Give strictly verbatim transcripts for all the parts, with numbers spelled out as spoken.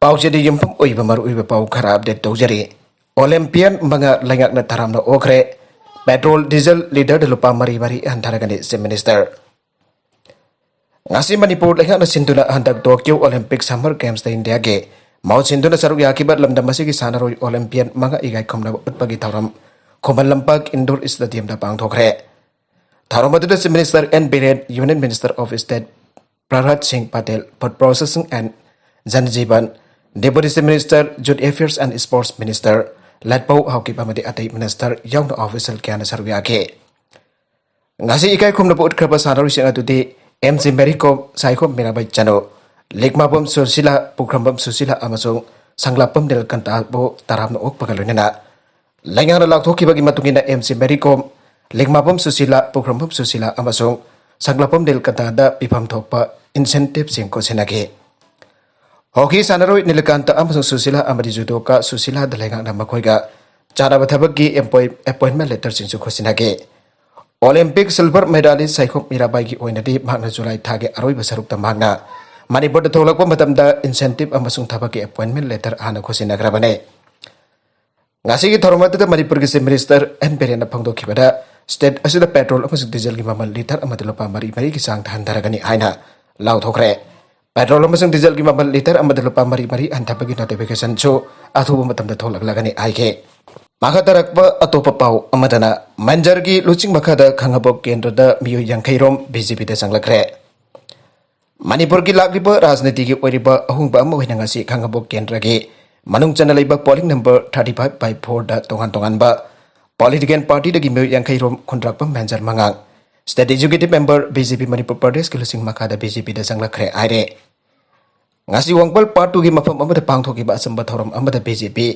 ꯄꯥꯎꯆꯦꯗ ꯌꯨꯝꯐꯝ ꯑꯣꯏꯕ ꯃꯔꯨꯑꯣꯏꯕ ꯄꯥꯎ ꯈꯔ ꯑꯞꯗꯦꯠ ꯇꯧꯖꯔꯤ꯫ ꯑꯣꯂꯦꯝꯄꯤꯌꯟ ꯃꯉꯥ ꯂꯩꯉꯥꯛꯅ ꯇꯔꯥꯝꯅ ꯑꯣꯛꯈ꯭ꯔꯦ꯫ ꯄꯦꯇ꯭ꯔꯣꯜ, ꯗꯤꯖꯜ ꯂꯤꯇꯔꯗ ꯂꯨꯄꯥ ꯃꯔꯤ ꯃꯔꯤ ꯍꯟꯊꯔꯒꯅꯤ, ꯆꯤꯐ ꯃꯤꯅꯤꯁꯇꯔ꯫ ꯉꯁꯤ ꯃꯅꯤꯄꯨꯔ ꯂꯩꯉꯥꯛꯅ ꯁꯤꯟꯗꯨꯅ ꯍꯟꯗꯛ ꯇꯣꯀꯤꯌꯣ ꯑꯣꯂꯦꯝꯄꯤꯛ ꯁꯝꯃꯔ ꯒꯦꯝꯁꯇ ꯏꯟꯗꯤꯌꯥꯒꯤ ꯃꯍꯨꯠ ꯁꯤꯟꯗꯨꯅ ꯁꯔꯨꯛ ꯌꯥꯈꯤꯕ ꯂꯝꯗꯝ ꯑꯁꯤꯒꯤ ꯁꯥꯟꯅꯔꯣꯏ ꯑꯣꯂꯦꯝꯄꯤꯌꯟ ꯃꯉꯥ ꯏꯀꯥꯏ ꯈꯨꯝꯅꯕ ꯎꯠꯄꯒꯤ ꯊꯧꯔꯝ ꯈꯨꯃꯟ ꯂꯝꯄꯥꯛ ꯏꯟꯗꯣꯔ ꯁ꯭ꯇꯦꯗꯤꯌꯝꯗ ꯄꯥꯡꯊꯣꯛꯈ꯭ꯔꯦ꯫ ꯊꯧꯔꯝ ꯑꯗꯨꯗ chief minister N Biren, union minister of state Prahlad Singh Patel, food processing and Jan Jiban, deputy chief minister, youth affairs and sports minister Letpao Haokip ꯑꯃꯗꯤ ꯑꯇꯩ ꯃꯤꯅꯤꯁꯇꯔ ꯌꯥꯎꯅ ꯑꯣꯐꯤꯁꯤꯌꯦꯜ ꯀꯌꯥꯅ ꯁꯔꯨꯛ ꯌꯥꯈꯤ꯫ ꯉꯁꯤ ꯏꯀꯥꯏ ꯈꯨꯝꯅꯕ ꯎꯠꯈ꯭ꯔꯕ ꯁꯥꯟꯅꯔꯣꯏꯁꯤꯡ ꯑꯗꯨꯗꯤ ꯑꯦꯝ ꯁꯤ ꯃꯦꯔꯤ ꯀꯣꯝ, ꯁꯥꯏꯈꯣꯝ ꯃꯤꯔꯥꯕꯥꯏ ꯆꯅꯨ, ꯂꯤꯛꯃꯥꯕꯝ ꯁꯨꯁꯤꯂꯥ, ꯄꯨꯈ꯭ꯔꯝꯕꯝ ꯁꯨꯁꯤꯂꯥ ꯑꯃꯁꯨꯡ ꯁꯪꯂꯥꯞꯄꯝ ꯅꯤꯜꯀꯟꯇꯥꯕꯨ ꯇꯔꯥꯝꯅ ꯑꯣꯛꯄꯒ ꯂꯣꯏꯅꯅ ꯂꯩꯉꯥꯛꯅ ꯂꯥꯎꯊꯣꯛꯈꯤꯕꯒꯤ ꯃꯇꯨꯡ ꯏꯟꯅ ꯑꯦꯝ ꯁꯤ ꯃꯦꯔꯤ ꯀꯣꯝ, ꯂꯤꯛꯃꯥꯕꯝ ꯁꯨꯁꯤꯂꯥ, ꯄꯨꯈ꯭ꯔꯝꯕꯝ ꯁꯨꯁꯤꯂꯥ ꯑꯃꯁꯨꯡ ꯁꯪꯂꯥꯞꯄꯝ ꯅꯤꯜꯀꯟꯇꯥꯗ ꯄꯤꯐꯝ ꯊꯣꯛꯄ ꯏꯟꯁꯦꯟꯇꯤꯚꯁꯤꯡ ꯈꯨꯠꯁꯤꯟꯅꯈꯤ꯫ ꯍꯣꯀꯤ ꯁꯥꯟꯅꯔꯣꯏ ꯅꯤꯂꯀꯥꯟꯇ ꯑꯃꯁꯨꯡ ꯁꯨꯁꯤꯂꯥ ꯑꯃꯗꯤ ꯖꯨꯗꯣꯀꯥ ꯁꯨꯁꯤꯂꯥꯗ ꯂꯩꯉꯥꯛꯅ ꯃꯈꯣꯏꯒ ꯆꯥꯅꯕ ꯊꯕꯛꯀꯤ ꯑꯦꯝꯄꯣꯏ-, ꯑꯦꯄꯣꯏꯟꯃꯦꯟ ꯂꯦꯇꯔꯁꯤꯡꯁꯨ ꯈꯨꯠꯁꯤꯟꯅꯈꯤ꯫ ꯑꯣꯂꯦꯝꯄꯤꯛ ꯁꯤꯜꯚꯔ ꯃꯦꯗꯥꯂꯤꯁ ꯁꯥꯏꯈꯣꯝ ꯃꯤꯔꯥꯕꯥꯏꯒꯤ ꯑꯣꯏꯅꯗꯤ ꯃꯍꯥꯛꯅ ꯖꯨꯂꯥꯏ ꯊꯥꯒꯤ ꯑꯔꯣꯏꯕ ꯁꯔꯨꯛꯇ ꯃꯍꯥꯛꯅ ꯃꯅꯤꯄꯨꯔꯗ ꯊꯣꯛꯂꯛꯄ ꯃꯇꯝꯗ ꯏꯟꯁꯦꯟꯇꯤꯚ ꯑꯃꯁꯨꯡ ꯊꯕꯛꯀꯤ ꯑꯦꯄꯣꯏꯟꯃꯦꯟ ꯂꯦꯇꯔ ꯍꯥꯟꯅ ꯈꯨꯠꯁꯤꯟꯅꯈ꯭ꯔꯕꯅꯤ꯫ ꯉꯁꯤꯒꯤ ꯊꯧꯔꯝ ꯑꯗꯨꯗ ꯃꯅꯤꯄꯨꯔꯒꯤ ꯆꯤꯐ ꯃꯤꯅꯤꯁꯇꯔ ꯑꯦꯟ ꯕꯤꯔꯦꯟꯅ ꯐꯣꯡꯗꯣꯛꯈꯤꯕꯗ, ꯁ꯭ꯇꯦꯠ ꯑꯁꯤꯗ ꯄꯦꯇ꯭ꯔꯣꯜ ꯑꯃꯁꯨꯡ ꯗꯤꯖꯜꯒꯤ ꯃꯃꯜ ꯂꯤꯇꯔ ꯑꯃꯗ ꯂꯨꯄꯥ ꯃꯔꯤ ꯃꯔꯤꯒꯤ ꯆꯥꯡꯗ ꯍꯟꯊꯔꯒꯅꯤ ꯍꯥꯏꯅ ꯂꯥꯎꯊꯣꯛꯈ꯭ꯔꯦ꯫ ꯄꯦꯇ꯭ꯔꯣꯜ ꯑꯃꯁꯨꯡ ꯗꯤꯖꯜꯒꯤ ꯃꯃꯜ ꯂꯤꯇꯔ ꯑꯃꯗ ꯂꯨꯄꯥ ꯃꯔꯤ ꯃꯔꯤ ꯍꯟꯊꯕꯒꯤ ꯅꯣꯇꯤꯐꯤꯀꯦꯁꯟꯁꯨ ꯑꯊꯨꯕ ꯃꯇꯝꯗ ꯊꯣꯛꯂꯛꯂꯒꯅꯤ ꯍꯥꯏꯈꯤ꯫ ꯃꯈꯥ ꯇꯥꯔꯛꯄ ꯑꯇꯣꯞꯄ ꯄꯥꯎ ꯑꯃꯗꯅ, ꯃꯟꯖꯔꯒꯤ ꯂꯨꯆꯤꯡ ꯃꯈꯥꯗ ꯈꯥꯉꯕꯣꯛ ꯀꯦꯟꯗ꯭ꯔꯗ ꯃꯤꯑꯣꯏ ꯌꯥꯡꯈꯩ ꯔꯣꯝ ꯕꯤꯖꯦꯄꯤꯗ ꯆꯪꯂꯛꯈ꯭ꯔꯦ꯫ ꯃꯅꯤꯄꯨꯔꯒꯤ ꯂꯥꯛꯂꯤꯕ ꯔꯥꯖꯅꯤꯇꯤꯒꯤ ꯑꯣꯏꯔꯤꯕ ꯑꯍꯣꯡꯕ ꯑꯃ ꯑꯣꯏꯅ ꯉꯁꯤ ꯈꯥꯉꯕꯣꯛ ꯀꯦꯟꯗ꯭ꯔꯒꯤ ꯃꯅꯨꯡ ꯆꯟꯅ ꯂꯩꯕ polling number thirty five by ꯐꯣꯔꯗ ꯇꯣꯉꯥꯟ ꯇꯣꯉꯥꯟꯕ ꯄꯣꯂꯤꯇꯤꯀꯦꯜ ꯄꯥꯔꯇꯤꯗꯒꯤ ꯃꯤꯑꯣꯏ ꯌꯥꯡꯈꯩ ꯔꯣꯝ ꯈꯨꯟꯗ꯭ꯔꯥꯛꯄꯝ ꯃꯦꯟꯖꯔ ꯃꯉꯥꯡ, ꯁ꯭ꯇꯦꯠ ꯑꯦꯛꯖꯤꯀ꯭ꯌꯨꯇꯤꯚ ꯃꯦꯝꯕꯔ ꯕꯤꯖꯦꯄꯤ ꯃꯅꯤꯄꯨꯔ ꯄ꯭ꯔꯗꯦꯁꯀꯤ ꯂꯨꯆꯤꯡ ꯃꯈꯥꯗ ꯕꯤꯖꯦꯄꯤꯗ ꯆꯪꯂꯛꯈ꯭ꯔꯦ ꯍꯥꯏꯔꯦ꯫ ꯉꯁꯤ ꯋꯥꯡꯄꯜ ꯄꯥꯔꯠ ꯇꯨꯒꯤ ꯃꯐꯝ ꯑꯃꯗ ꯄꯥꯡꯊꯣꯛꯈꯤꯕ ꯑꯆꯝꯕ ꯊꯧꯔꯝ ꯑꯃꯗ ꯕꯤꯖꯦꯄꯤ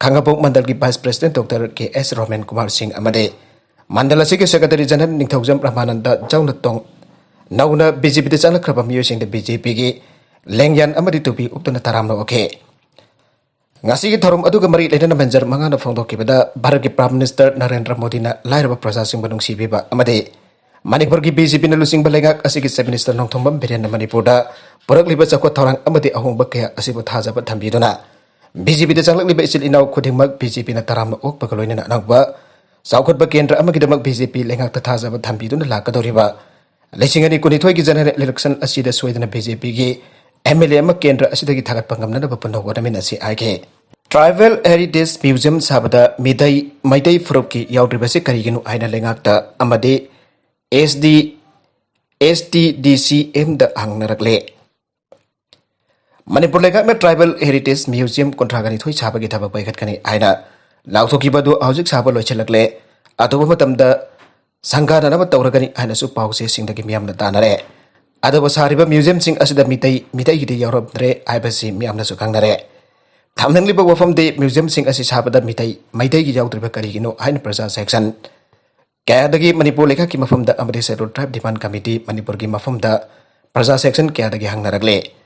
ꯈꯥꯉꯕꯣꯛ ꯃꯟꯗꯜꯒꯤ ꯚꯥꯏꯁ ꯄ꯭ꯔꯦꯁꯤꯗꯦꯟꯠ ꯗꯣꯛꯇꯔ ꯀꯦ ꯑꯦꯁ ꯔꯣꯃꯦꯟ ꯀꯨꯃꯥꯔ ꯁꯤꯡ ꯑꯃꯗꯤ ꯃꯟꯗꯜ ꯑꯁꯤꯒꯤ ꯁꯦꯀ꯭ꯔꯦꯇꯔꯤ ꯖꯦꯅꯔꯦꯜ ꯅꯤꯡꯊꯧꯖꯝ ꯔꯃꯥꯅꯟꯗ ꯖꯧꯅ ꯇꯣꯡ-, ꯅꯧꯅ ꯕꯤꯖꯦꯄꯤꯗ ꯆꯪꯂꯛꯈ꯭ꯔꯕ ꯃꯤꯑꯣꯏꯁꯤꯡꯗ ꯕꯤꯖꯦꯄꯤꯒꯤ ꯂꯦꯡꯌꯥꯟ ꯑꯃꯗꯤ ꯇꯨꯄꯤ ꯎꯞꯇꯨꯅ ꯇꯔꯥꯝꯅ ꯑꯣꯛꯈꯤ꯫ ꯉꯁꯤꯒꯤ ꯊꯧꯔꯝ ꯑꯗꯨꯒ ꯃꯔꯤ ꯂꯩꯅꯅ ꯃꯦꯟꯖꯔ ꯃꯉꯥꯅ ꯐꯣꯡꯗꯣꯛꯈꯤꯕꯗ, ꯚꯥꯔꯠꯀꯤ ꯄ꯭ꯔꯥꯏꯝ ꯃꯤꯅꯤꯁꯇꯔ ꯅꯔꯦꯟꯗ꯭ꯔ ꯃꯣꯗꯤꯅ ꯂꯥꯏꯔꯕ ꯄ꯭ꯔꯖꯥꯁꯤꯡꯕꯨ ꯅꯨꯡꯁꯤꯕꯤꯕ ꯑꯃꯗꯤ ꯃꯅꯤꯄꯨꯔꯒꯤ ꯕꯤ ꯖꯦ ꯄꯤꯅ ꯂꯨꯆꯤꯡꯕ ꯂꯩꯉꯥꯛ ꯑꯁꯤꯒꯤ ꯆꯤꯐ ꯃꯤꯅꯤꯁꯇꯔ ꯅꯣꯡꯊꯣꯝꯕꯝ ꯕꯤꯔꯦꯟꯅ ꯃꯅꯤꯄꯨꯔꯗ ꯄꯨꯔꯛꯂꯤꯕ ꯆꯥꯎꯈꯠ ꯊꯧꯔꯥꯡ ꯑꯃꯗꯤ ꯑꯍꯣꯡꯕ ꯀꯌꯥ ꯑꯁꯤꯕꯨ ꯊꯥꯖꯕ ꯊꯝꯕꯤꯗꯨꯅ ꯕꯤ ꯖꯦ ꯄꯤꯗ ꯆꯪꯂꯛꯂꯤꯕ ꯏꯆꯤꯜ ꯏꯅꯥꯎ ꯈꯨꯗꯤꯡꯃꯛ ꯕꯤ ꯖꯦ ꯄꯤꯅ ꯇꯔꯥꯝꯅ ꯑꯣꯛꯄꯒ ꯂꯣꯏꯅꯅ ꯑꯅꯧꯕ ꯆꯥꯎꯈꯠꯄ ꯀꯦꯟꯗ꯭ꯔ ꯑꯃꯒꯤꯗꯃꯛ ꯕꯤ ꯖꯦ ꯄꯤ ꯂꯩꯉꯥꯛꯇ ꯊꯥꯖꯕ ꯊꯝꯕꯤꯗꯨꯅ ꯂꯥꯛꯀꯗꯧꯔꯤꯕ ꯂꯤꯁꯤꯡ ꯑꯅꯤ ꯀꯨꯟꯅꯤꯊꯣꯏꯒꯤ ꯖꯦꯅꯔꯦꯜ ꯏꯂꯦꯛꯁꯟ ꯑꯁꯤꯗ ꯁꯣꯏꯗꯅ ꯕꯤ ꯖꯦ ꯄꯤꯒꯤ ꯑꯦꯝ ꯑꯦꯜ ꯑꯦ ꯑꯃ ꯀꯦꯟꯗ꯭ꯔ ꯑꯁꯤꯗꯒꯤ ꯊꯥꯒꯠꯄ ꯉꯝꯅꯅꯕ ꯄꯨꯟꯅ ꯍꯣꯠꯅꯃꯤꯟꯅꯁꯤ ꯍꯥꯏꯈꯤ꯫ ꯇ꯭ꯔꯥꯏꯕꯦꯜ ꯍꯦꯔꯤꯇꯦꯖ ꯃ꯭ꯌꯨꯖꯤꯌꯝ ꯁꯥꯕꯗ ꯃꯤꯇꯩ, ꯃꯩꯇꯩ ꯐꯨꯔꯨꯞꯀꯤ ꯌꯥꯎꯗ꯭ꯔꯤꯕꯁꯤ ꯀꯔꯤꯒꯤꯅꯣ ꯍꯥꯏꯅ ꯂꯩꯉꯥꯛꯇ ꯑꯃꯗꯤ ꯑꯦꯁ ꯗꯤ, ꯑꯦꯁ ꯇꯤ ꯗꯤ ꯁꯤ ꯑꯦꯝꯗ ꯍꯪꯅꯔꯛꯂꯦ꯫ ꯃꯅꯤꯄꯨꯔ ꯂꯩꯉꯥꯛꯅ ꯇ꯭ꯔꯥꯏꯕꯦꯜ ꯍꯦꯔꯤꯇꯦꯖ ꯃ꯭ꯌꯨꯖꯤꯌꯝ ꯀꯨꯟꯊ꯭ꯔꯥꯒ ꯅꯤꯊꯣꯏ ꯁꯥꯕꯒꯤ ꯊꯕꯛ ꯄꯥꯏꯈꯠꯀꯅꯤ ꯍꯥꯏꯅ ꯂꯥꯎꯊꯣꯛꯈꯤꯕ ꯑꯗꯨ ꯍꯧꯖꯤꯛ ꯁꯥꯕ ꯂꯣꯏꯁꯤꯜꯂꯛꯂꯦ꯫ ꯑꯊꯨꯕ ꯃꯇꯝꯗ ꯁꯪꯒꯥꯅꯅꯕ ꯇꯧꯔꯒꯅꯤ ꯍꯥꯏꯅꯁꯨ ꯄꯥꯎꯆꯦꯁꯤꯡꯗꯒꯤ ꯃꯤꯌꯥꯝꯅ ꯇꯥꯅꯔꯦ꯫ ꯑꯗꯨꯕꯨ ꯁꯥꯔꯤꯕ ꯃ꯭ꯌꯨꯖꯤꯌꯝꯁꯤꯡ ꯑꯁꯤꯗ ꯃꯤꯇꯩ, ꯃꯤꯇꯩꯒꯤꯗꯤ ꯌꯥꯎꯔꯝꯗ꯭ꯔꯦ ꯍꯥꯏꯕꯁꯤ ꯃꯤꯌꯥꯝꯅꯁꯨ ꯈꯪꯅꯔꯦ꯫ ꯊꯝꯅꯤꯡꯂꯤꯕ ꯋꯥꯐꯝꯗꯤ ꯃ꯭ꯌꯨꯖꯤꯌꯝꯁꯤꯡ ꯑꯁꯤ ꯁꯥꯕꯗ ꯃꯤꯇꯩ, ꯃꯩꯇꯩꯒꯤ ꯌꯥꯎꯗ꯭ꯔꯤꯕ ꯀꯔꯤꯒꯤꯅꯣ ꯍꯥꯏꯅ ꯄ꯭ꯔꯖꯥ ꯁꯦꯛꯁꯟ ꯀꯌꯥꯗꯒꯤ ꯃꯅꯤꯄꯨꯔ ꯂꯩꯉꯥꯛꯀꯤ ꯃꯐꯝꯗ ꯑꯃꯗꯤ ꯁꯦꯗꯨꯜ ꯇ꯭ꯔꯥꯏꯕ ꯗꯤꯃꯥꯟ ꯀꯃꯤꯇꯤ ꯃꯅꯤꯄꯨꯔꯒꯤ ꯃꯐꯝꯗ ꯄ꯭ꯔꯖꯥ ꯁꯦꯛꯁꯟ ꯀꯌꯥꯗꯒꯤ ꯍꯪꯅꯔꯛꯂꯦ꯫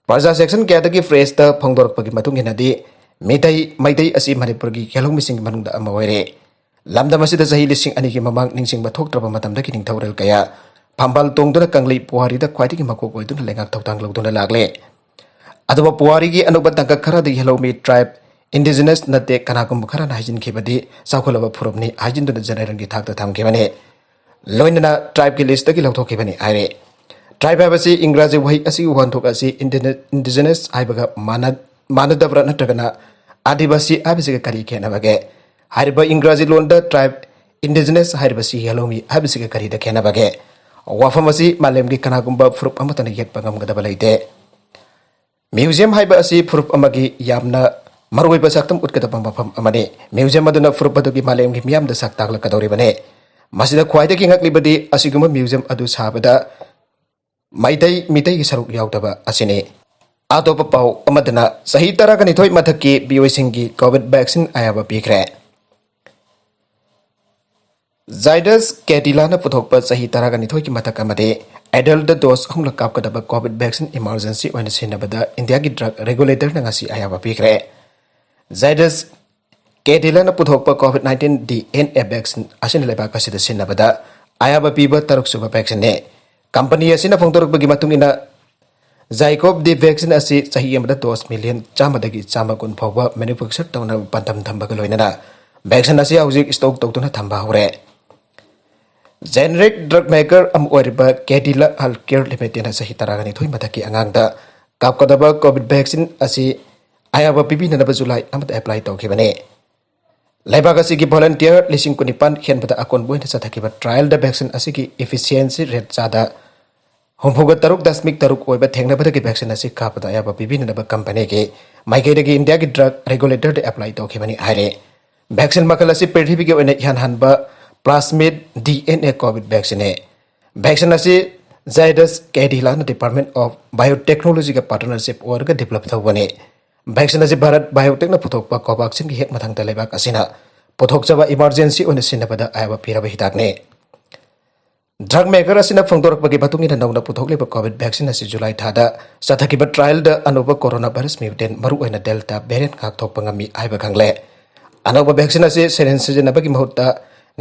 ꯄ꯭ꯔꯖꯥ ꯁꯦꯛꯁꯟ ꯀꯌꯥꯗꯒꯤ ꯄ꯭ꯔꯦꯁꯇ ꯐꯣꯡꯗꯣꯔꯛꯄꯒꯤ ꯃꯇꯨꯡ ꯏꯟꯅꯗꯤ ꯃꯤꯇꯩ, ꯃꯩꯇꯩ ꯑꯁꯤ ꯃꯅꯤꯄꯨꯔꯒꯤ ꯌꯦꯜꯍꯧꯃꯤꯁꯤꯡꯒꯤ ꯃꯅꯨꯡꯗ ꯑꯃ ꯑꯣꯏꯔꯦ꯫ ꯂꯝꯗꯝ ꯑꯁꯤꯗ ꯆꯍꯤ ꯂꯤꯁꯤꯡ ꯑꯅꯤꯒꯤ ꯃꯃꯥꯡ ꯅꯤꯡꯁꯤꯡꯕ ꯊꯣꯛꯇ꯭ꯔꯕ ꯃꯇꯝꯗꯒꯤ ꯅꯤꯡꯊꯧꯔꯦꯜ ꯀꯌꯥ ꯐꯝꯕꯥꯜ ꯇꯣꯡꯗꯨꯅ ꯀꯪꯂꯩ ꯄꯨꯋꯥꯔꯤꯗ ꯈ꯭ꯋꯥꯏꯗꯒꯤ ꯃꯀꯣꯛ ꯑꯣꯏꯗꯨꯅ ꯂꯩꯉꯥꯛ ꯊꯧꯗꯥꯡ ꯂꯧꯗꯨꯅ ꯂꯥꯛꯂꯦ꯫ ꯑꯗꯨꯕꯨ ꯄꯨꯋꯥꯔꯤꯒꯤ ꯑꯅꯧꯕ ꯇꯥꯡꯀꯛ ꯈꯔꯗ ꯌꯦꯜꯍꯧꯃꯤ ꯇ꯭ꯔꯥꯏꯕ ꯏꯟꯗꯤꯖꯤꯅꯁ ꯅꯠꯇꯦ, ꯀꯅꯥꯒꯨꯝꯕ ꯈꯔꯅ ꯍꯥꯏꯖꯤꯟꯈꯤꯕꯗꯤ ꯆꯥꯎꯈꯠꯂꯕ ꯐꯨꯔꯨꯞꯅꯤ ꯍꯥꯏꯖꯤꯟꯗꯨꯅ ꯖꯦꯅꯔꯦꯜꯒꯤ ꯊꯥꯛꯇ ꯊꯝꯈꯤꯕꯅꯤ꯫ ꯂꯣꯏꯅꯅ ꯇ꯭ꯔꯥꯏꯕꯀꯤ ꯂꯤꯁꯇꯒꯤ ꯂꯧꯊꯣꯛꯈꯤꯕꯅꯤ ꯍꯥꯏꯔꯤ꯫ ꯇ꯭ꯔꯥꯏꯕ ꯍꯥꯏꯕꯁꯤ ꯏꯪꯒ꯭ꯔꯥꯖꯤ ꯋꯥꯍꯩ ꯑꯁꯤꯒꯤ ꯋꯥꯍꯟꯊꯣꯛ ꯑꯁꯤ ꯏꯟꯗꯤꯅ-, ꯏꯟꯗꯤꯖꯤꯅꯁ ꯍꯥꯏꯕꯒ ꯃꯥꯟꯅ-, ꯃꯥꯟꯅꯗꯕ꯭ꯔꯥ ꯅꯠꯇ꯭ꯔꯒꯅ ꯑꯥꯗꯤꯕꯥꯁꯤ ꯍꯥꯏꯕꯁꯤꯒ ꯀꯔꯤ ꯈꯦꯠꯅꯕꯒꯦ? ꯍꯥꯏꯔꯤꯕ ꯏꯪꯒ꯭ꯔꯥꯖꯤ ꯂꯣꯟꯗ ꯇ꯭ꯔꯥꯏꯕ ꯏꯟꯗꯤꯖꯤꯅꯁ ꯍꯥꯏꯔꯤꯕꯁꯤ ꯌꯦꯜꯍꯧꯃꯤ ꯍꯥꯏꯕꯁꯤꯒ ꯀꯔꯤꯗ ꯈꯦꯠꯅꯕꯒꯦ? ꯋꯥꯐꯝ ꯑꯁꯤ ꯃꯥꯂꯦꯝꯒꯤ ꯀꯅꯥꯒꯨꯝꯕ ꯐꯨꯔꯨꯞ ꯑꯃꯠꯇꯅ ꯌꯦꯠꯄ ꯉꯝꯒꯗꯕ ꯂꯩꯇꯦ꯫ ꯃ꯭ꯌꯨꯖꯤꯌꯝ ꯍꯥꯏꯕ ꯑꯁꯤ ꯐꯨꯔꯨꯞ ꯑꯃꯒꯤ ꯌꯥꯝꯅ ꯃꯔꯨꯑꯣꯏꯕ ꯁꯛꯇꯝ ꯎꯠꯀꯗꯕ ꯃꯐꯝ ꯑꯃꯅꯤ꯫ ꯃ꯭ꯌꯨꯖꯤꯌꯝ ꯑꯗꯨꯅ ꯐꯨꯔꯨꯞ ꯑꯗꯨꯒꯤ ꯃꯥꯂꯦꯝꯒꯤ ꯃꯤꯌꯥꯝꯗ ꯁꯛ ꯇꯥꯛꯂꯛꯀꯗꯧꯔꯤꯕꯅꯤ꯫ ꯃꯁꯤꯗ ꯈ꯭ꯋꯥꯏꯗꯒꯤ ꯉꯛꯂꯤꯕꯗꯤ ꯑꯁꯤꯒꯨꯝꯕ ꯃ꯭ꯌꯨꯖꯤꯌꯝ ꯑꯗꯨ ꯁꯥꯕꯗ ꯃꯩꯇꯩ, ꯃꯤꯇꯩꯒꯤ ꯁꯔꯨꯛ ꯌꯥꯎꯗꯕ ꯑꯁꯤꯅꯤ꯫ ꯑꯇꯣꯞꯄ ꯄꯥꯎ ꯑꯃꯗꯅ ꯆꯍꯤ ꯇꯔꯥꯒ ꯅꯤꯊꯣꯏ ꯃꯊꯛꯀꯤ ꯃꯤꯑꯣꯏꯁꯤꯡꯒꯤ ꯀꯣꯚꯤꯗ ꯚꯦꯛꯁꯤꯟ ꯑꯌꯥꯕ ꯄꯤꯈ꯭ꯔꯦ꯫ ꯖꯥꯏꯗꯁ ꯀꯦꯗꯤꯂꯥꯅ ꯄꯨꯊꯣꯛꯄ ꯆꯍꯤ ꯇꯔꯥꯒ ꯅꯤꯊꯣꯏꯒꯤ ꯃꯊꯛ ꯑꯃꯗꯤ ꯑꯦꯗꯜꯇ ꯗꯣꯁ ꯑꯍꯨꯝꯂꯛ ꯀꯥꯞꯀꯗꯕ ꯀꯣꯚꯤꯗ ꯚꯦꯛꯁꯤꯟ ꯏꯃꯥꯔꯖꯦꯟꯁꯤ ꯑꯣꯏꯅ ꯁꯤꯖꯤꯟꯅꯕꯗ ꯏꯟꯗꯤꯌꯥꯒꯤ ꯗ꯭ꯔꯒ ꯔꯦꯒꯨꯂꯦꯇꯔꯅ ꯉꯁꯤ ꯑꯌꯥꯕ ꯄꯤꯈ꯭ꯔꯦ꯫ ꯖꯥꯏꯗꯁ ꯀꯦꯗꯤꯂꯥꯅ ꯄꯨꯊꯣꯛꯄ COVID nineteen D N A vaccine ꯑꯁꯤꯅ ꯂꯩꯕꯥꯛ ꯑꯁꯤꯗ ꯁꯤꯖꯤꯟꯅꯕꯗ ꯑꯌꯥꯕ ꯄꯤꯕ ꯇꯔꯨꯛ ꯁꯨꯕ vaccine ꯅꯤ꯫ ꯀꯝꯄꯅꯤ ꯑꯁꯤꯅ ꯐꯣꯡꯗꯣꯔꯛꯄꯒꯤ ꯃꯇꯨꯡ ꯏꯟꯅ, ꯖꯥꯏꯀꯣꯞ ꯗꯤ vaccine ꯑꯁꯤ ꯆꯍꯤ ꯑꯃꯗ dose million ꯆꯥꯝꯃꯗꯒꯤ ꯆꯥꯝꯃ ꯀꯨꯟ ꯐꯥꯎꯕ manufacture ꯇꯧꯅꯕ ꯄꯥꯟꯗꯝ ꯊꯝꯕꯒ ꯂꯣꯏꯅꯅ vaccine ꯑꯁꯤ ꯍꯧꯖꯤꯛ stock ꯇꯧꯗꯨꯅ ꯊꯝꯕ ꯍꯧꯔꯦ꯫ Generic drug maker ꯑꯃ ꯑꯣꯏꯔꯤꯕ Cadila Healthcare Limited ꯅ ꯆꯍꯤ ꯇꯔꯥꯅꯤꯊꯣꯏ ꯃꯊꯛꯀꯤ ꯑꯉꯥꯡꯗ ꯀꯥꯞꯀꯗꯕ COVID vaccine ꯑꯁꯤ ꯑꯌꯥꯕ ꯄꯤꯕꯤꯅꯅꯕ ꯖꯨꯂꯥꯏ ꯑꯃꯗ apply ꯇꯧꯈꯤꯕꯅꯤ꯫ ꯂꯩꯕꯥꯛ ꯑꯁꯤꯒꯤ volunteer ꯂꯤꯁꯤꯡ ꯀꯨꯟꯅꯤꯄꯥꯟ ꯍꯦꯟꯕꯗ ꯑꯀꯣꯟꯕ ꯑꯣꯏꯅ ꯆꯠꯊꯈꯤꯕ trial ꯗ vaccine ꯑꯁꯤꯒꯤ efficiency rate ꯆꯥꯗ ꯍꯨꯝꯐꯨꯒ ꯇꯔꯨꯛ ꯗꯁꯃꯤꯛ ꯇꯔꯨꯛ ꯑꯣꯏꯕ ꯊꯦꯡꯅꯕꯗꯒꯤ vaccine ꯑꯁꯤ ꯀꯥꯞꯄꯗ ꯑꯌꯥꯕ ꯄꯤꯕꯤꯅꯅꯕ ꯀꯝꯄꯅꯤꯒꯤ ꯃꯥꯏꯀꯩꯗꯒꯤ ꯏꯟꯗꯤꯌꯥꯒꯤ drug regulator ꯗ apply ꯇꯧꯈꯤꯕꯅꯤ ꯍꯥꯏꯔꯦ꯫ Vaccine ꯃꯈꯜ ꯑꯁꯤ ꯄ꯭ꯔꯤꯊꯤꯕꯤꯒꯤ ꯑꯣꯏꯅ ꯏꯍꯥꯟ ꯍꯥꯟꯕ plasmid D N A COVID vaccine ꯅꯤ꯫ Vaccine ꯑꯁꯤ Zydus Cadila ꯅ Department of Biotechnology ꯒ partnership ꯑꯣꯏꯔꯒ develop ꯇꯧꯕꯅꯤ꯫ Vaccine ꯑꯁꯤ Bharat Biotech ꯅ ꯄꯨꯊꯣꯛꯄ Covaxin ꯒꯤ ꯍꯦꯛ ꯃꯊꯪꯗ ꯂꯩꯕꯥꯛ ꯑꯁꯤꯅ ꯄꯨꯊꯣꯛꯆꯕ emergency ꯑꯣꯏꯅ ꯁꯤꯖꯤꯟꯅꯕꯗ ꯑꯌꯥꯕ ꯄꯤꯔꯕ ꯍꯤꯗꯥꯛꯅꯤ꯫ Drug maker ꯑꯁꯤꯅ ꯐꯣꯡꯗꯣꯔꯛꯄꯒꯤ ꯃꯇꯨꯡ ꯏꯟꯅ ꯅꯧꯅ ꯄꯨꯊꯣꯛꯂꯤꯕ COVID vaccine ꯑꯁꯤ ꯖꯨꯂꯥꯏ ꯊꯥꯗ ꯆꯠꯊꯈꯤꯕ trial ꯗ ꯑꯅꯧꯕ coronavirus mutant, ꯃꯔꯨꯑꯣꯏꯅ Delta variant ꯉꯥꯛꯊꯣꯛꯄ ꯉꯝꯃꯤ ꯍꯥꯏꯕ ꯈꯪꯂꯦ꯫ ꯑꯅꯧꯕ vaccine ꯑꯁꯤ syringe ꯁꯤꯖꯤꯟꯅꯕꯒꯤ ꯃꯍꯨꯠꯇ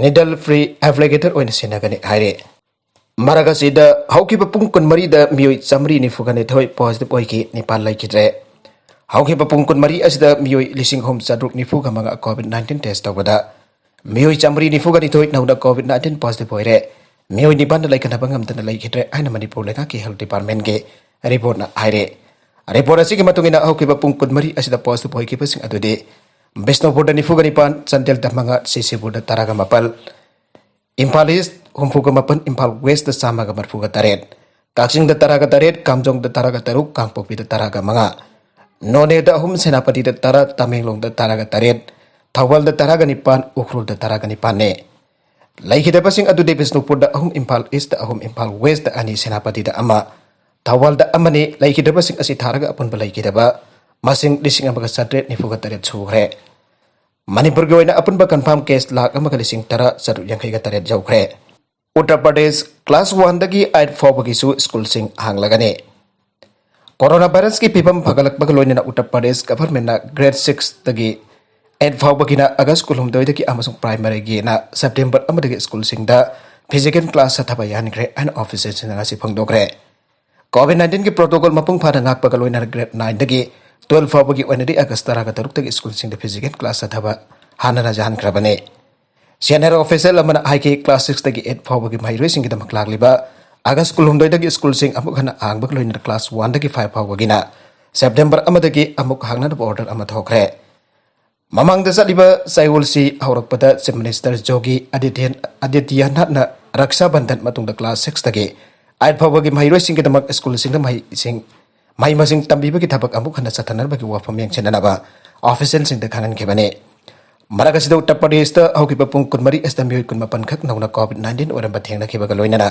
needle free applicator ꯑꯣꯏꯅ ꯁꯤꯖꯤꯟꯅꯒꯅꯤ ꯍꯥꯏꯔꯤ꯫ ꯃꯔꯛ ꯑꯁꯤꯗ ꯍꯧꯈꯤꯕ ꯄꯨꯡ ꯀꯨꯟꯃꯔꯤꯗ ꯃꯤꯑꯣꯏ ꯆꯥꯃꯔꯤ ꯅꯤꯐꯨꯒ ꯅꯤꯊꯣꯏ positive ꯑꯣꯏꯈꯤ, ꯅꯤꯄꯥꯟ ꯂꯩꯈꯤꯗ꯭ꯔꯦ꯫ ꯍꯧꯈꯤꯕ ꯄꯨꯡ ꯀꯨꯟꯃꯔꯤ ꯑꯁꯤꯗ ꯃꯤꯑꯣꯏ ꯂꯤꯁꯤꯡ ꯑꯍꯨꯝ ꯆꯥꯇ꯭ꯔꯨꯛ ꯅꯤꯐꯨꯒ ꯃꯉꯥ COVID nineteen test ꯇꯧꯕꯗ ꯃꯤꯑꯣꯏ ꯆꯥꯃꯔꯤ ꯅꯤꯐꯨꯒ ꯅꯤꯊꯣꯏ ꯅꯧꯅ COVID nineteen positive ꯑꯣꯏꯔꯦ꯫ ꯃꯤꯑꯣꯏ ꯅꯤꯄꯥꯟꯅ ꯂꯩꯈꯠꯅꯕ ꯉꯝꯗꯅ ꯂꯩꯈꯤꯗ꯭ꯔꯦ ꯍꯥꯏꯅ ꯃꯅꯤꯄꯨꯔ ꯂꯩꯉꯥꯛꯀꯤ health department ꯀꯤ report ꯅ ꯍꯥꯏꯔꯦ꯫ Report ꯑꯁꯤꯒꯤ ꯃꯇꯨꯡ ꯏꯟꯅ ꯍꯧꯈꯤꯕ ꯄꯨꯡ ꯀꯨꯟꯃꯔꯤ ꯑꯁꯤꯗ positive ꯑꯣꯏꯈꯤꯕꯁꯤꯡ ꯑꯗꯨꯗꯤ ꯕꯤꯁꯅꯨꯄꯨꯔꯗ ꯅꯤꯐꯨꯒ ꯅꯤꯄꯥꯟ, ꯆꯥꯟꯗꯦꯜꯗ ꯃꯉꯥ, ꯁꯤꯁꯤꯕꯨꯔꯗ ꯇꯔꯥꯒ ꯃꯥꯄꯜ, ꯏꯝꯐꯥꯜ East ꯍꯨꯝꯐꯨꯒ ꯃꯥꯄꯟ, ꯏꯝꯐꯥꯜ West ꯆꯥꯝꯃꯒ ꯃꯔꯤꯐꯨꯒ ꯇꯔꯦꯠ, ꯀꯛꯆꯤꯡꯗ ꯇꯔꯥꯒ ꯇꯔꯦꯠ, ꯀꯥꯝꯖꯣꯡꯗ ꯇꯔꯥꯒ ꯇꯔꯨꯛ, ꯀꯥꯡꯄꯣꯛꯄꯤꯗ ꯇꯔꯥꯒ ꯃꯉꯥ, ꯅꯣꯅꯦꯗ ꯑꯍꯨꯝ, ꯁꯦꯅꯥꯄꯇꯤꯗ ꯇꯔꯥ, ꯇꯃꯦꯡꯂꯣꯡꯗ ꯇꯔꯥꯒ ꯇꯔꯦꯠ, ꯊꯧꯕꯥꯜꯗ ꯇꯔꯥꯒ ꯅꯤꯄꯥꯟ, ꯎꯈ꯭ꯔꯨꯜꯗ ꯇꯔꯥꯒ ꯅꯤꯄꯥꯟꯅꯤ꯫ ꯂꯩꯈꯤꯗꯕꯁꯤꯡ ꯑꯗꯨꯗꯤ ꯕꯤꯁꯅꯨꯄꯨꯔꯗ ꯑꯍꯨꯝ, ꯏꯝꯐꯥꯜ East ꯑꯍꯨꯝ, ꯏꯝꯐꯥꯜ West ꯑꯅꯤ, ꯁꯦꯅꯥꯄꯇꯤꯗ ꯑꯃ, ꯊꯧꯕꯥꯜꯗ ꯑꯃꯅꯤ꯫ ꯂꯩꯈꯤꯗꯕꯁꯤꯡ ꯑꯁꯤ ꯊꯥꯔꯒ ꯑꯄꯨꯟꯕ ꯂꯩꯈꯤꯗꯕ ꯃꯁꯤꯡ ꯂꯤꯁꯤꯡ ꯑꯃꯒ ꯆꯥꯇ꯭ꯔꯦꯠ ꯅꯤꯐꯨꯒ ꯇꯔꯦꯠ ꯁꯨꯈ꯭ꯔꯦ꯫ ꯃꯅꯤꯄꯨꯔꯒꯤ ꯑꯣꯏꯅ ꯑꯄꯨꯟꯕ confirm case ꯂꯥꯈ ꯑꯃꯒ ꯂꯤꯁꯤꯡ ꯇꯔꯥ ꯆꯥꯇ꯭ꯔꯨꯛ ꯌꯥꯡꯈꯩꯒ ꯇꯔꯦꯠ ꯌꯧꯈ꯭ꯔꯦ꯫ ꯎꯠꯇꯔ ꯄ꯭ꯔꯗꯦꯁ class one ꯗꯒꯤ eight ꯐꯥꯎꯕꯒꯤꯁꯨ school ꯁꯤꯡ ꯍꯥꯡꯂꯒꯅꯤ꯫ Coronavirus ꯀꯤ ꯐꯤꯕꯝ ꯐꯒꯠꯂꯛꯄꯒ ꯂꯣꯏꯅꯅ ꯎꯠꯇꯔ ꯄ꯭ꯔꯗꯦꯁ government ꯅ grade six ꯇꯒꯤ eight ꯐꯥꯎꯕꯒꯤꯅ August ꯀꯨꯟꯍꯨꯝꯗꯣꯏꯗꯒꯤ ꯑꯃꯁꯨꯡ primary ꯒꯤꯅ September ꯑꯃꯗꯒꯤ school ꯁꯤꯡꯗ physical class ꯆꯠꯊꯕ ꯌꯥꯍꯟꯈ꯭ꯔꯦ ꯍꯥꯏꯅ officialꯁꯤꯡꯅ ꯉꯁꯤ ꯐꯣꯡꯗꯣꯛꯈ꯭ꯔꯦ꯫ COVID nineteenꯒꯤ protocol ꯃꯄꯨꯡ ꯐꯥꯅ ꯉꯥꯛꯄꯒ ꯂꯣꯏꯅꯅ grade nineꯗꯒꯤ twelve ꯐꯥꯎꯕꯒꯤ ꯑꯣꯏꯅꯗꯤ August ꯇꯔꯥꯒ ꯇꯔꯨꯛꯇꯒꯤ schoolꯁꯤꯡꯗ physical class ꯆꯠꯊꯕ ꯍꯥꯟꯅꯅ ꯌꯥꯍꯟꯈ꯭ꯔꯕꯅꯤ꯫ Senior official ꯑꯃꯅ ꯍꯥꯏꯈꯤ, class sixꯇꯒꯤ eight ꯐꯥꯎꯕꯒꯤ ꯃꯍꯩꯔꯣꯏꯁꯤꯡꯒꯤꯗꯃꯛ ꯂꯥꯛꯂꯤꯕ August ꯀꯨꯟꯍꯨꯝꯗꯣꯏꯗꯒꯤ schoolꯁꯤꯡ ꯑꯃꯨꯛ ꯍꯟꯅ ꯍꯥꯡꯕꯒ ꯂꯣꯏꯅꯅ class oneꯗꯒꯤ five ꯐꯥꯎꯕꯒꯤꯅ September ꯑꯃꯗꯒꯤ ꯑꯃꯨꯛ ꯍꯥꯡꯅꯅꯕ order ꯑꯃ ꯊꯣꯛꯈ꯭ꯔꯦ꯫ ꯃꯃꯥꯡꯗ ꯆꯠꯂꯤꯕ ꯆꯌꯣꯜꯁꯤ ꯍꯧꯔꯛꯄꯗ Chief Minister Yogi Aditya- Adityanathꯅ Raksha Bandhan ꯃꯇꯨꯡꯗ class sixꯇꯒꯤ eight ꯐꯥꯎꯕꯒꯤ ꯃꯍꯩꯔꯣꯏꯁꯤꯡꯒꯤꯗꯃꯛ schoolꯁꯤꯡꯗ ꯃꯍꯩꯁꯤꯡ ꯃꯍꯩ ꯃꯁꯤꯡ ꯇꯝꯕꯤꯕꯒꯤ ꯊꯕꯛ ꯑꯃꯨꯛ ꯍꯟꯅ ꯆꯠꯊꯅꯕꯒꯤ ꯋꯥꯐꯝ ꯌꯦꯡꯁꯤꯟꯅꯅꯕ officialꯁꯤꯡꯗ ꯈꯪꯍꯟꯈꯤꯕꯅꯤ꯫ ꯃꯔꯛ ꯑꯁꯤꯗ ꯎꯠꯇꯔ ꯄ꯭ꯔꯗꯦꯁꯇ ꯍꯧꯈꯤꯕ ꯄꯨꯡ ꯀꯨꯟꯃꯔꯤ ꯑꯁꯤꯗ ꯃꯤꯑꯣꯏ ꯀꯨꯟꯃꯥꯄꯟ ꯈꯛ ꯅꯧꯅ COVID nineteen ꯑꯣꯏꯔꯝꯕ ꯊꯦꯡꯅꯈꯤꯕꯒ ꯂꯣꯏꯅꯅ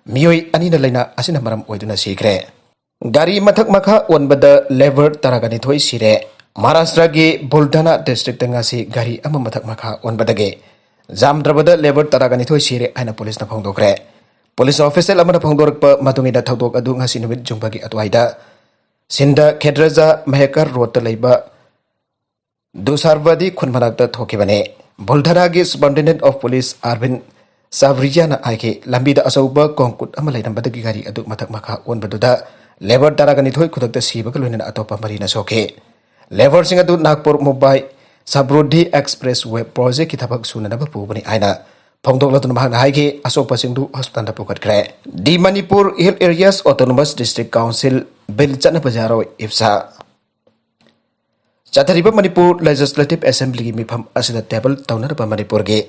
ꯃꯤꯑꯣꯏ ꯑꯅꯤꯅ ꯂꯥꯏꯅꯥ ꯑꯁꯤꯅ ꯃꯔꯝ ꯑꯣꯏꯗꯨꯅ ꯁꯤꯈ꯭ꯔꯦ꯫ ꯒꯥꯔꯤ ꯃꯊꯛ ꯃꯈꯥ ꯑꯣꯟꯕꯗ labour ꯇꯔꯥꯒ ꯅꯤꯊꯣꯏ ꯁꯤꯔꯦ꯫ ꯃꯍꯥꯔꯥꯁꯇ꯭ꯔꯒꯤ ꯕꯨꯜꯙꯥꯅꯥ districtꯇ ꯉꯁꯤ ꯒꯥꯔꯤ ꯑꯃ ꯃꯊꯛ ꯃꯈꯥ ꯑꯣꯟꯕꯗꯒꯤ ꯌꯥꯝꯗ꯭ꯔꯕꯗ labour ꯇꯔꯥꯒ ꯅꯤꯊꯣꯏ ꯁꯤꯔꯦ ꯍꯥꯏꯅ ꯄꯨꯂꯤꯁꯅ ꯐꯣꯡꯗꯣꯛꯈ꯭ꯔꯦ꯫ ꯄꯨꯂꯤꯁ official ꯑꯃꯅ ꯐꯣꯡꯗꯣꯔꯛꯄ ꯃꯇꯨꯡ ꯏꯟꯅ ꯊꯧꯗꯣꯛ ꯑꯗꯨ ꯉꯁꯤ ꯅꯨꯃꯤꯠ ꯌꯨꯡꯕꯒꯤ ꯑꯗꯨꯋꯥꯏꯗ ꯁꯤꯟꯗ ꯈꯦꯗ꯭ꯔꯖꯥ ꯃꯍꯦꯀꯔ ꯔꯣꯗꯇ ꯂꯩꯕ ꯗꯨꯁꯥꯔꯕꯗꯤ ꯈꯨꯟ ꯃꯅꯥꯛꯇ ꯊꯣꯛꯈꯤꯕꯅꯤ꯫ ꯕꯨꯜꯙꯥꯅꯥꯒꯤ Superintendent of Police Arvind ꯁꯥꯕ꯭ꯔꯤꯌꯥꯅ ꯍꯥꯏꯈꯤ, ꯂꯝꯕꯤꯗ ꯑꯆꯧꯕ ꯀꯣꯡꯀꯨꯠ ꯑꯃ ꯂꯩꯔꯝꯕꯗꯒꯤ ꯒꯥꯔꯤ ꯑꯗꯨ ꯃꯊꯛ ꯃꯈꯥ ꯑꯣꯟꯕꯗꯨꯗ labour ꯇꯔꯥꯒ ꯅꯤꯊꯣꯏ ꯈꯨꯗꯛꯇ ꯁꯤꯕꯒ ꯂꯣꯏꯅꯅ ꯑꯇꯣꯞꯄ ꯃꯔꯤꯅ ꯁꯣꯛꯈꯤ꯫ Labourꯁꯤꯡ ꯑꯗꯨ ꯅꯥꯒꯄꯨꯔ ꯃꯨꯝꯕꯥꯏ ꯁꯥꯕ꯭ꯔꯨꯗꯤ Expressway projectꯀꯤ ꯊꯕꯛ ꯁꯨꯅꯅꯕ ꯄꯨꯕꯅꯤ ꯍꯥꯏꯅ ꯐꯣꯡꯗꯣꯛꯂꯗꯨꯅ ꯃꯍꯥꯛꯅ ꯍꯥꯏꯈꯤ, ꯑꯁꯣꯛꯄꯁꯤꯡꯗꯨ hospitalꯗ ꯄꯨꯈꯠꯈ꯭ꯔꯦ꯫ The Manipur Hill Areas Autonomous District Council bill ꯆꯠꯅꯕ ꯌꯥꯔꯣꯏ, ꯏꯞꯁꯥ꯫ ꯆꯠꯊꯔꯤꯕ ꯃꯅꯤꯄꯨꯔ Legislative Assemblyꯒꯤ ꯃꯤꯐꯝ ꯑꯁꯤꯗ table ꯇꯧꯅꯅꯕ ꯃꯅꯤꯄꯨꯔꯒꯤ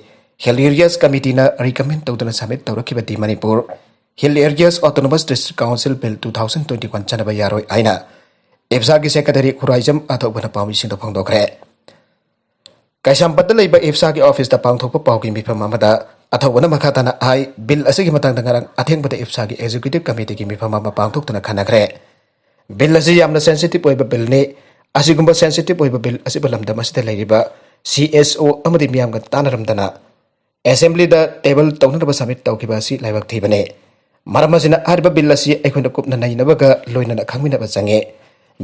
Hill Areas Committeeꯅ recommend ꯇꯧꯗꯨꯅ submit ꯇꯧꯔꯛꯈꯤꯕ The Manipur Hill Areas Autonomous District Council Bill two thousand twenty one ꯆꯠꯅꯕ ꯌꯥꯔꯣꯏ ꯍꯥꯏꯅ ꯏꯞꯁꯥꯒꯤ secretary ꯈꯨꯔꯥꯏꯖꯝ ꯑꯊꯧꯕꯅ ꯄꯥꯎꯃꯤꯁꯤꯡꯗ ꯐꯣꯡꯗꯣꯛꯈ꯭ꯔꯦ꯫ ꯀꯩꯁꯥꯝꯄꯥꯠꯇ ꯂꯩꯕ ꯏꯞꯁꯥꯒꯤ officeꯇ ꯄꯥꯡꯊꯣꯛꯄ ꯄꯥꯎꯒꯤ ꯃꯤꯐꯝ ꯑꯃꯗ ꯑꯊꯧꯕꯅ ꯃꯈꯥ ꯇꯥꯅ ꯍꯥꯏ, bill ꯑꯁꯤꯒꯤ ꯃꯇꯥꯡꯗ ꯉꯔꯥꯡ ꯑꯊꯦꯡꯕꯗ ꯏꯞꯁꯥꯒꯤ executive committeeꯒꯤ ꯃꯤꯐꯝ ꯑꯃ ꯄꯥꯡꯊꯣꯛꯇꯨꯅ ꯈꯟꯅꯈ꯭ꯔꯦ꯫ Bill ꯑꯁꯤ ꯌꯥꯝꯅ sensitive ꯑꯣꯏꯕ billꯅꯤ꯫ ꯑꯁꯤꯒꯨꯝꯕ sensitive ꯑꯣꯏꯕ bill ꯑꯁꯤꯕꯨ ꯂꯝꯗꯝ ꯑꯁꯤꯗ ꯂꯩꯔꯤꯕ CSO ꯑꯃꯗꯤ ꯃꯤꯌꯥꯝꯒ ꯇꯥꯟꯅꯔꯝꯗꯅ Assemblyꯗ table ꯇꯧꯅꯅꯕ submit ꯇꯧꯈꯤꯕ ꯑꯁꯤ ꯂꯥꯏꯕꯛ ꯊꯤꯕꯅꯤ꯫ ꯃꯔꯝ ꯑꯁꯤꯅ ꯍꯥꯏꯔꯤꯕ bill ꯑꯁꯤ ꯑꯩꯈꯣꯏꯅ ꯀꯨꯞꯅ ꯅꯩꯅꯕꯒ ꯂꯣꯏꯅꯅ ꯈꯪꯃꯤꯟꯅꯕ ꯆꯪꯉꯤ꯫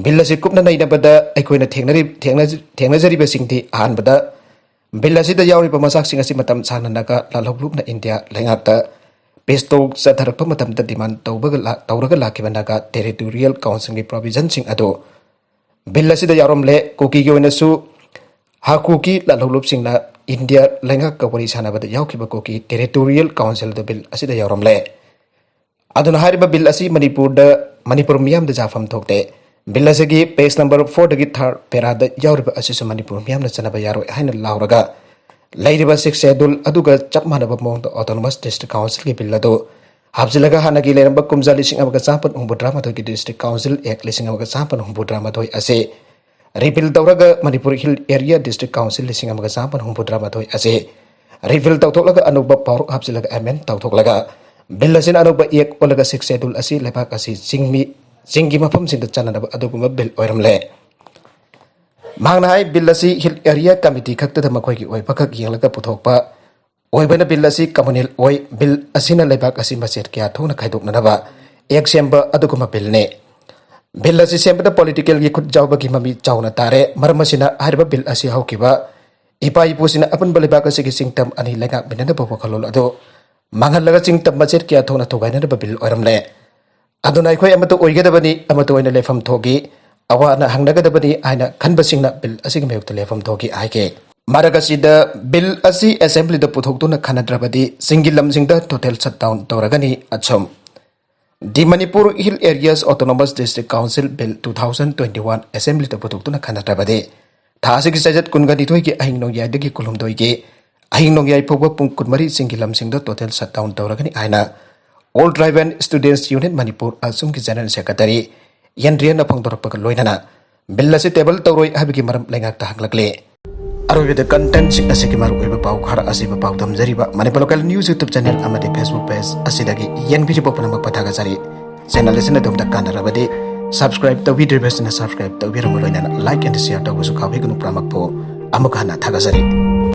Bill ꯑꯁꯤ ꯀꯨꯞꯅ ꯅꯩꯅꯕꯗ ꯑꯩꯈꯣꯏꯅ ꯊꯦꯡꯅꯔꯤ- ꯊꯦꯡꯅ- ꯊꯦꯡꯅꯖꯔꯤꯕꯁꯤꯡꯗꯤ ꯑꯍꯥꯟꯕꯗ ꯕꯤꯜ ꯑꯁꯤꯗ ꯌꯥꯎꯔꯤꯕ ꯃꯆꯥꯛꯁꯤꯡ ꯑꯁꯤ ꯃꯇꯝ ꯁꯥꯡꯅ ꯅꯥꯒꯥ ꯂꯥꯜꯍꯧꯂꯨꯞꯅ ꯏꯟꯗꯤꯌꯥ ꯂꯩꯉꯥꯛꯇ peace talk ꯆꯠꯊꯔꯛꯄ ꯃꯇꯝꯗ demand ꯇꯧꯕꯒ ꯂꯥ-, ꯇꯧꯔꯒ ꯂꯥꯛꯈꯤꯕ ꯅꯥꯒꯥ territorial councilꯒꯤ provisionꯁꯤꯡ ꯑꯗꯨ ꯕꯤꯜ ꯑꯁꯤꯗ ꯌꯥꯎꯔꯝꯂꯦ꯫ ꯀꯨꯀꯤꯒꯤ ꯑꯣꯏꯅꯁꯨ ꯍꯥ ꯀꯨꯀꯤ ꯂꯥꯜꯍꯧꯂꯨꯞꯁꯤꯡꯅ ꯏꯟꯗꯤꯌꯥ ꯂꯩꯉꯥꯛꯀ ꯋꯥꯔꯤ ꯁꯥꯟꯅꯕꯗ ꯌꯥꯎꯈꯤꯕ ꯀꯨꯀꯤ territorial councilꯗꯨ ꯕꯤꯜ ꯑꯁꯤꯗ ꯌꯥꯎꯔꯝꯂꯦ꯫ ꯑꯗꯨꯅ ꯍꯥꯏꯔꯤꯕ ꯕꯤꯜ ꯑꯁꯤ ꯃꯅꯤꯄꯨꯔꯗ, ꯃꯅꯤꯄꯨꯔ ꯃꯤꯌꯥꯝꯗ ꯌꯥꯐꯝ ꯊꯣꯛꯇꯦ꯫ ꯕꯤꯜ ꯑꯁꯤꯒꯤ page number fourꯗꯒꯤ third paraꯗ ꯌꯥꯎꯔꯤꯕ ꯑꯁꯤꯁꯨ ꯃꯅꯤꯄꯨꯔ ꯃꯤꯌꯥꯝꯅ ꯆꯠꯅꯕ ꯌꯥꯔꯣꯏ ꯍꯥꯏꯅ ꯂꯥꯎꯔꯒ ꯂꯩꯔꯤꯕ sixth schedule ꯑꯗꯨꯒ ꯆꯞ ꯃꯥꯟꯅꯕ ꯃꯑꯣꯡꯗ autonomous district councilꯒꯤ ꯕꯤꯜ ꯑꯗꯨ ꯍꯥꯞꯆꯤꯜꯂꯒ ꯍꯥꯟꯅꯒꯤ ꯂꯩꯔꯝꯕ ꯀꯨꯝꯖꯥ ꯂꯤꯁꯤꯡ ꯑꯃꯒ ꯆꯥꯃꯥꯄꯟ ꯍꯨꯝꯐꯨꯇꯔꯥꯃꯥꯊꯣꯏꯒꯤ District Council Act ꯂꯤꯁꯤꯡ ꯑꯃꯒ ꯆꯥꯃꯥꯄꯟ ꯍꯨꯝꯐꯨꯇꯔꯥꯃꯥꯊꯣꯏ ꯑꯁꯤ repeal ꯇꯧꯔꯒ Manipur Hill Area District Council ꯂꯤꯁꯤꯡ ꯑꯃꯒ ꯆꯥꯃꯥꯄꯟ ꯍꯨꯝꯐꯨꯇꯔꯥꯃꯥꯊꯣꯏ ꯑꯁꯤ repeal ꯇꯧꯊꯣꯛꯂꯒ ꯑꯅꯧꯕ ꯄꯥꯎꯔꯛ ꯍꯥꯞꯆꯤꯜꯂꯒ amend ꯇꯧꯊꯣꯛꯂꯒ ꯕꯤꯜ ꯑꯁꯤꯅ ꯑꯅꯧꯕ act ꯑꯣꯜꯂꯒ sixth schedule ꯑꯁꯤ ꯂꯩꯕꯥꯛ ꯑꯁꯤ ꯆꯤꯡꯃꯤ, ꯆꯤꯡꯒꯤ ꯃꯐꯝꯁꯤꯡꯗ ꯆꯠꯅꯅꯕ ꯑꯗꯨꯒꯨꯝꯕ ꯕꯤꯜ ꯑꯣꯏꯔꯝꯂꯦ꯫ ꯃꯍꯥꯛꯅ ꯍꯥꯏ, ꯕꯤꯜ ꯑꯁꯤ Hill Area Committee ꯈꯛꯇꯗ ꯃꯈꯣꯏꯒꯤ ꯑꯣꯏꯕꯈꯛ ꯌꯦꯡꯂꯒ ꯄꯨꯊꯣꯛꯄ ꯑꯣꯏꯕꯅ ꯕꯤꯜ ꯑꯁꯤ communal ꯑꯣꯏ꯫ ꯕꯤꯜ ꯑꯁꯤꯅ ꯂꯩꯕꯥꯛ ꯑꯁꯤ ꯃꯆꯦꯠ ꯀꯌꯥ ꯊꯣꯛꯅ ꯈꯥꯏꯗꯣꯛꯅꯅꯕ act ꯁꯦꯝꯕ ꯑꯗꯨꯒꯨꯝꯕ ꯕꯤꯜꯅꯤ꯫ ꯕꯤꯜ ꯑꯁꯤ ꯁꯦꯝꯕꯗ politicalꯒꯤ ꯈꯨꯠ ꯌꯥꯎꯕꯒꯤ ꯃꯃꯤ ꯆꯥꯎꯅ ꯇꯥꯔꯦ꯫ ꯃꯔꯝ ꯑꯁꯤꯅ ꯍꯥꯏꯔꯤꯕ ꯕꯤꯜ ꯑꯁꯤ ꯍꯧꯈꯤꯕ ꯏꯄꯥ ꯏꯄꯨꯁꯤꯡꯅ ꯑꯄꯨꯟꯕ ꯂꯩꯕꯥꯛ ꯑꯁꯤꯒꯤ ꯆꯤꯡꯇꯝ ꯑꯅꯤ ꯂꯩꯉꯥꯛꯃꯤꯟꯅꯅꯕ ꯋꯥꯈꯜꯂꯣꯟ ꯑꯗꯨ ꯃꯥꯡꯍꯜꯂꯒ ꯆꯤꯡꯇꯝ ꯃꯆꯦꯠ ꯀꯌꯥ ꯊꯣꯛꯅ ꯊꯨꯒꯥꯏꯅꯅꯕ ꯕꯤꯜ ꯑꯣꯏꯔꯝꯂꯦ꯫ ꯑꯗꯨꯅ ꯑꯩꯈꯣꯏ ꯑꯃꯠꯇ ꯑꯣꯏꯒꯗꯕꯅꯤ, ꯑꯃꯠꯇ ꯑꯣꯏꯅ ꯂꯦꯞꯐꯝ ꯊꯣꯛꯏ, ꯑꯋꯥ ꯑꯅꯥ ꯍꯪꯅꯒꯗꯕꯅꯤ ꯍꯥꯏꯅ ꯈꯟꯕꯁꯤꯡꯅ ꯕꯤꯜ ꯑꯁꯤꯒꯤ ꯃꯥꯌꯣꯛꯇ ꯂꯦꯞꯐꯝ ꯊꯣꯛꯏ ꯍꯥꯏꯈꯤ꯫ ꯃꯔꯛ ꯑꯁꯤꯗ ꯕꯤꯜ ꯑꯁꯤ assemblyꯗ ꯄꯨꯊꯣꯛꯇꯨꯅ ꯈꯟꯅꯗ꯭ꯔꯕꯗꯤ ꯆꯤꯡꯒꯤ ꯂꯝꯁꯤꯡꯗ total shutdown ꯇꯧꯔꯒꯅꯤ꯫ ꯑꯁꯨꯝ The Manipur Hill Areas Autonomous District Council Bill two thousand twenty-one assemblyꯗ ꯄꯨꯊꯣꯛꯇꯨꯅ ꯈꯟꯅꯗ꯭ꯔꯕꯗꯤ ꯊꯥ ꯑꯁꯤꯒꯤ ꯆꯩꯆꯠ ꯀꯨꯟꯒ ꯅꯤꯊꯣꯏꯒꯤ ꯑꯍꯤꯡ ꯅꯣꯡꯌꯥꯏꯗꯒꯤ ꯀꯨꯟꯍꯨꯝꯗꯣꯏꯒꯤ ꯑꯍꯤꯡ ꯅꯣꯡꯌꯥꯏ ꯐꯥꯎꯕ ꯄꯨꯡ ꯀꯨꯟꯃꯔꯤ ꯆꯤꯡꯒꯤ ꯂꯝꯁꯤꯡꯗ total shutdown ꯇꯧꯔꯒꯅꯤ ꯍꯥꯏꯅ All Tribal Students Union Manipur ꯑꯁꯨꯝꯒꯤ General Secretary ꯌꯦꯟꯗ꯭ꯔꯤꯌꯟꯅ ꯐꯣꯡꯗꯣꯔꯛꯄꯒ ꯂꯣꯏꯅꯅ ꯕꯤꯜ ꯑꯁꯤ table ꯇꯧꯔꯣꯏ ꯍꯥꯏꯕꯒꯤ ꯃꯔꯝ ꯂꯩꯉꯥꯛꯇ ꯍꯪꯂꯛꯂꯦ꯫ ꯑꯔꯣꯏꯕꯗ contentꯁꯤꯡ ꯑꯁꯤꯒꯤ ꯃꯔꯨꯑꯣꯏꯕ ꯄꯥꯎ ꯈꯔ ꯑꯁꯤꯕꯨ ꯄꯥꯎꯗꯝꯖꯔꯤꯕ Manipur Local News YouTube channel ꯑꯃꯗꯤ Facebook page ꯑꯁꯤꯗꯒꯤ ꯌꯦꯡꯕꯤꯔꯤꯕ ꯄꯨꯝꯅꯃꯛꯄꯨ ꯊꯥꯒꯠꯆꯔꯤ꯫ Channel ꯑꯁꯤꯅ ꯑꯗꯣꯝꯗ ꯀꯥꯟꯅꯔꯕꯗꯤ subscribe ꯇꯧꯕꯤꯗ꯭ꯔꯤꯕꯁꯤꯡꯅ subscribe ꯇꯧꯕꯤꯔꯝꯕ ꯂꯣꯏꯅꯅ like and share ꯇꯧꯕꯁꯨ ꯀꯥꯎꯕꯤꯒꯅꯨ꯫ ꯄꯨꯝꯅꯃꯛꯄꯨ ꯑꯃꯨꯛ ꯍꯟꯅ ꯊꯥꯒꯠꯆꯔꯤ꯫